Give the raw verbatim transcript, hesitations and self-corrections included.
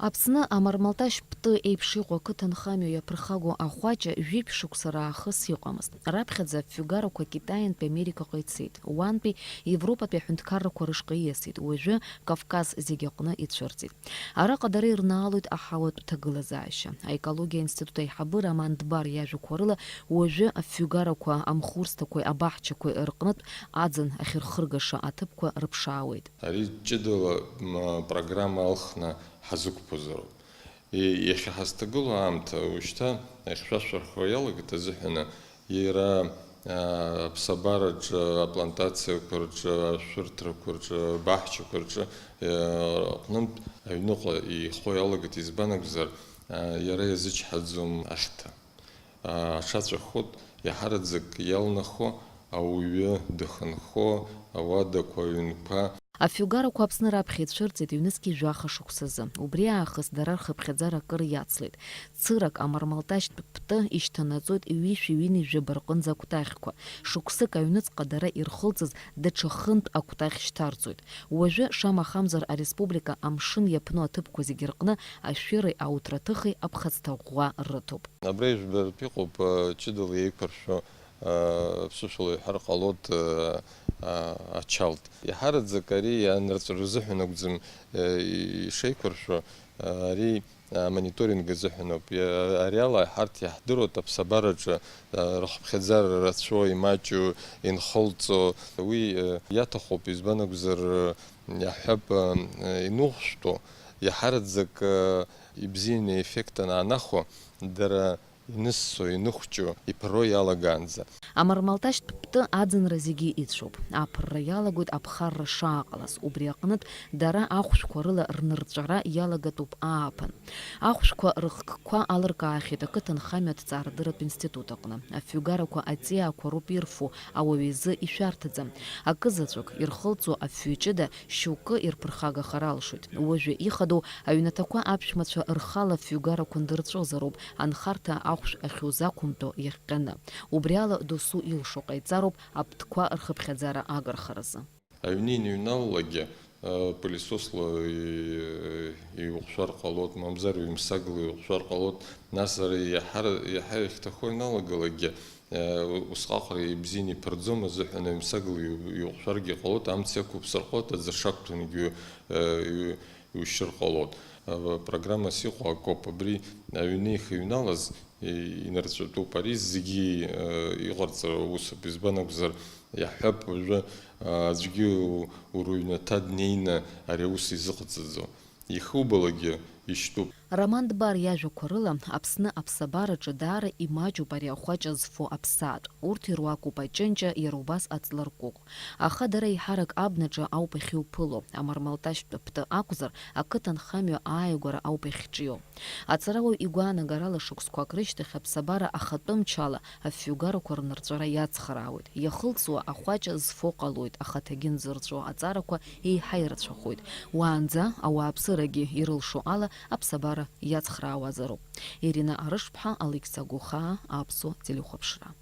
Аԥсны амармалташь пту еиԥш иҟоу ақыҭанхамҩа иаԥырхагоу ахәаҷа жәиԥшь шықәса раахыс иҟамызт. Раԥхьаӡа афҩгарақәа Китаинтәи Америкаҟа ицеит, уантәи Европатәи аҳәынҭқаррақәа рышҟа ииасит, уажәы Кавказ зегьы аҟны ицәырҵит. Араҟа дара ирнаалоит аҳауатә ҭагылазаашьа. Аекологиа аинститут аиҳабы Роман Дбар иажәақәа рыла, уажәы афҩгарақәа, амхурсҭақәеи абаҳчақәеи рҟнытә аӡын ахьырхыргаша аҭыԥқәа рыԥшаауеит. Ари ҷыдала, м, программа алхны ҳазықәԥозароуп. И-, иахьа ҳазҭагылоу аамҭа уажәшьҭа ахьшәашәархо иалагеит азыҳәаны, иара, а, аԥсабараҿы, аплантациақәа рҿы, ашәырҭрақәа рҿы, абаҳчақәа рҿы, а, аҟнынтә аҩныҟа ихо иалагеит, избан акәзар, а, иара иазычҳаӡом ахьҭа. Аҽаҵәахот иаҳараӡак иалнахо ауаҩы дахынхо ауадақәа, аҩнқәа. Афҩгарақәа Аԥсны раԥхьа ицәырҵит ҩнызқьи жәаха шықәсазы. Убри аахыс дара рхыԥхьаӡара акыр иацлеит. Цырак амармалташьтә пту ишьҭанаҵоит ҩышәи ҩынҩажәи жәаба рҟынӡа акәтаӷьқәа. Шықәсык аҩныҵҟа дара ирхылҵыз даҽа хынтә акәтаӷь шьҭарҵоит. Уажәы, шамахамзар, ареспублика амшын иаԥну аҭыԥқәа зегьы рҟны ашәыреи ауҭраҭыхи аԥхасҭа ӷәӷәа рыҭоуп. Абра ижәбартә иҟоуп, а, ҷыдала еиқәыршәо, а, аԥсышәала иҳәар ҟалоит, а, а, ачалт. Иаҳараӡак ари анырҵәара рзыҳәан акәӡам, а, ишеиқәыршәо, а, ари, а, амониторинг азыҳәан ауп. Иа-, ари ала ҳарҭ иаҳдыруеит аԥсабараҿы, а, рыхыԥхьаӡара рацәоу, имаҷу, инхылҵо. Уи, а, иаҭахуп, избан акәзар, а, иаҳҳәап, а, инухәшәтәу, иаҳараӡак, а, ибзианы еффект анаанахәо, дара инысо, иныхәҷу, иԥыруа иалагаанӡа. Амармалташьтә пту аӡынра зегьы ицәоуп. Аԥырра иалагоит аԥхарра шааҟалаз, убри аҟнытә дара ахәшәқәа рыла рнырҵәара иалагатәуп ааԥын. Ахәшәқәа рыхкқәа алыркаахьеит ақыҭанхамҩа аҭҵаарадырратә институт аҟны. Афҩгарақәа аҵиаақәа роуп ирфу, ауаҩы изы ишәарҭаӡам. Акызаҵәык ирхылҵуа афҩы ҷыда шьоукы ирԥырхагахар алшоит. Уажәы ихадоу аҩнаҭақәа аԥшәмацәа рхала афҩгарақәа ндырҵәозароуп, анхарҭа ахәшә ахьузақәымтәо иахҟьаны. Убри ала досу илшо ҟаиҵароуп аптқәа рхыԥхьаӡара агархаразы. Аҩны иныҩналалакгьы, а, пылесосла и-, иуҟәшәар ҟалоит, мамзар ҩымсагла иуҟәшәар ҟалоит, нас ара иаҳар-, иаҳа иахьҭахо иналагалакгьы, а, усҟаҟара ибзианы иԥырӡом азыҳәан ҩымсагла иу-, иуҟәшәаргьы ҟалоит, амца иақәуԥсар ҟалоит, аӡы шақәҭәангьы, а, иу-, иушьыр ҟалоит. А, программас иҟоу акоуп, абри аҩны ихыҩналаз, и-, инарҵәатәуп. Ари зегьы, э, иҟарҵара усуп. Избан акәзар, иаҳҳәап, уажәы, э, аӡәгьы у-, ура уҩнаҭа днеины ари аус изыҟаҵаӡом. Ихубалагьы ишьтәуп. Роман Дбар иажәақәа рыла, Аԥсны аԥсабараҿы даара имаҷуп ари ахәаҷа зфо аԥсаатә. Урҭ ируакуп аҷынҷа, иара убас аҵларкәыкә. Аха дара еиҳарак абнаҿы ауп иахьуԥыло, амармалташьтә пту акәзар, ақыҭанхамҩа ааигәара ауп иахьҿио. Аҵарауаҩ игәаанагарала, шықәсқәак рышьҭахь аԥсабара ахатәы мчала афҩгарақәа рнырҵәара иацхраауеит. Иахылҵуа ахәаҷа зфо ҟалоит, ахаҭагьы нзырҵәо аҵарақәа еиҳа ирацәахоит. Уаанӡа ауааԥсырагьы ирылшо ала аԥсабара иацхраауазароуп. Ирина Арышԥҳа, Алықьса Гухаа, Аԥсуа телехәаԥшра.